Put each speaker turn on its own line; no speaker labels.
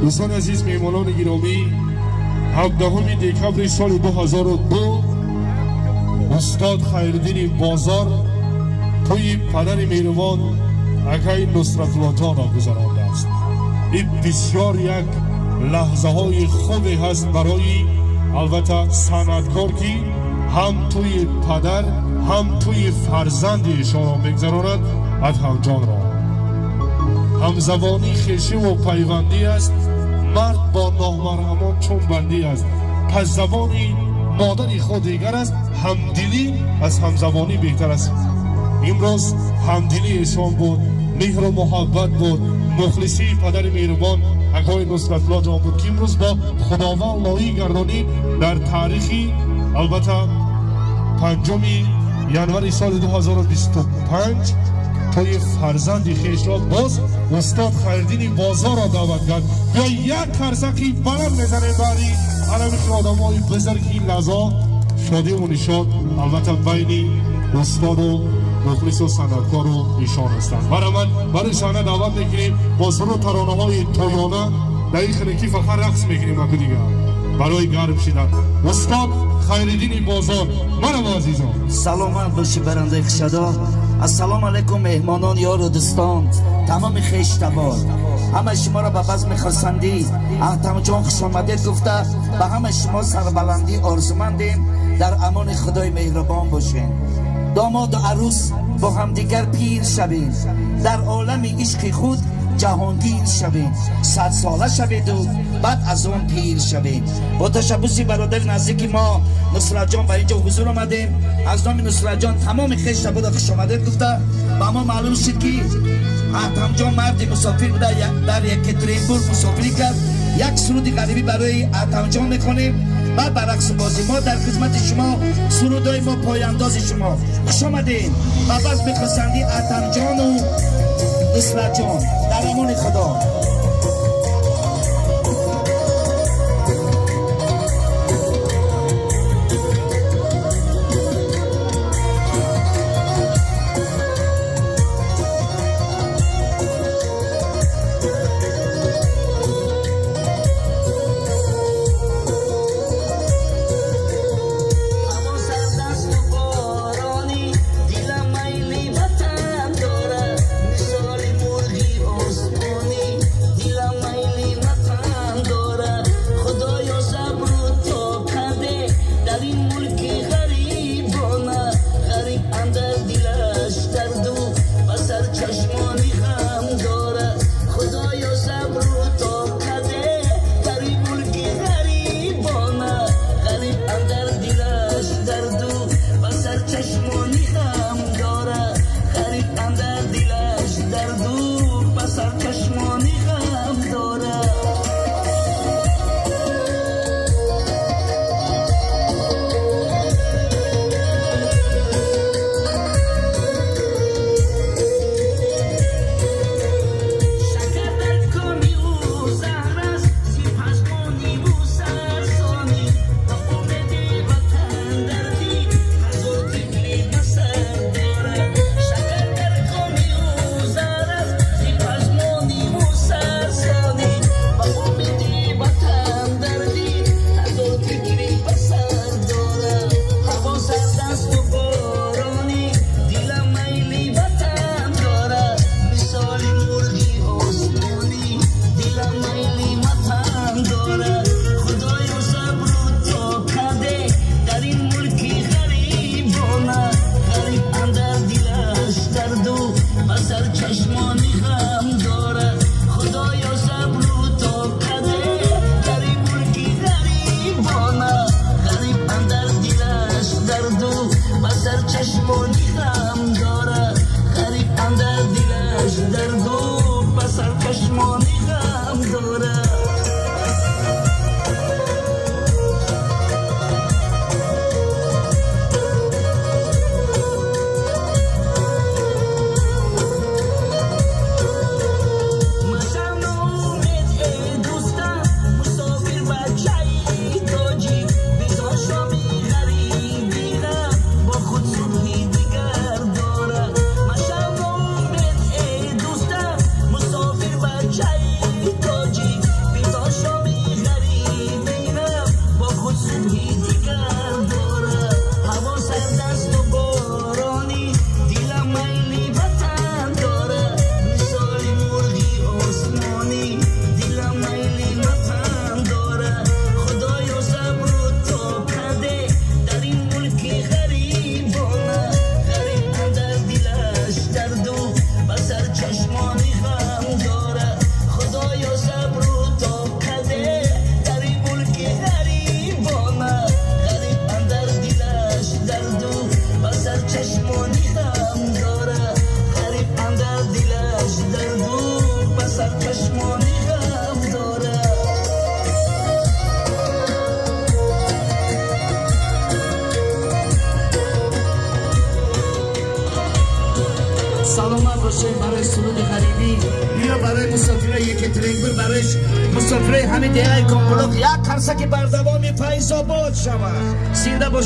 دوستان عزیز، میهمانان گرامی، 17 دکابر سال 2002 استاد خیرالدین بازار توی پدر مهربان اکای نصرت الله جان را گذرانده است. این بسیار یک لحظه های خوبی هست برای البته صنعتکار که هم توی پدر هم توی فرزند ایشان را میگذراند. ادهم جان را همزبانی خیشی و پیوندی است، مرد با نامرحمان چون بندی است. پس زبانی مادر خود دیگر است، همدلی از همزبانی بهتر است. امروز همدلی ایشان بود، مهر و محبت بود، مخلصی پدر مهربان اکای نصرت الله جان بود که امروز با خداوند لایی گردانی در تاریخی البته 5 ینوری سال 2025 توی فرزند خیش را باز استاد خیرالدین بازار را دعوت کرد. بیا یک کرسکی بلند میزنیم بری عالمی آدم های بزرگ این لحظه شادی و نشاد البته بین استاد و مخلص و صنعتکار و ایشان هستند. برای من برای صحنه دعوت میکنیم با سرود ترانه های تویانه در این خنکی فقط رقص میکنیم اکو دیگه برای گرم شدن. استاد خیرالدین بازار، مرحبا عزیزان.
سلامت باشی برنده خشدا. السلام علیکم مهمانان، یار و دوستان، تمام خویشتبار، همه شما را به بزم خرسندی احتم جان خوش آمدید گفته به همه شما سربلندی آرزومندیم. در امان خدای مهربان باشین. داماد و عروس با همدیگر پیر شوید، در عالم عشق خود جهانگیر شوید، 100 ساله شوید و بعد از اون پیر شوید. با تشبث برادر نزدیک ما نصرت جان به اینجا حضور آمدیم. از نام نصرت جان تمام خویشتبار خوش آمدید گفته. به ما معلوم شد که احتم جان مرد مسافر بوده، در یکاترینبورگ مسافری کرد. یک سرود غریبی برای احتم جان میخوانیم. بعد برقص بازی ما در خدمت شما، سرودهای ما پایانداز شما. خوش آمدین و بزم خرسندی احتم جان و نصرت جان. در امان خدا.
دلم میلی وطن داره، مثال مرغی آسمانی.
Чашмони ғам дорад. Саломат бошед барои суруди ғарибӣ, биё барои мусофирои Екатеринбург, барои мусофирои ҳамин деҳаи Комбулоқ як қарсаки бардавоми Файзобод шавад. Зинда бош.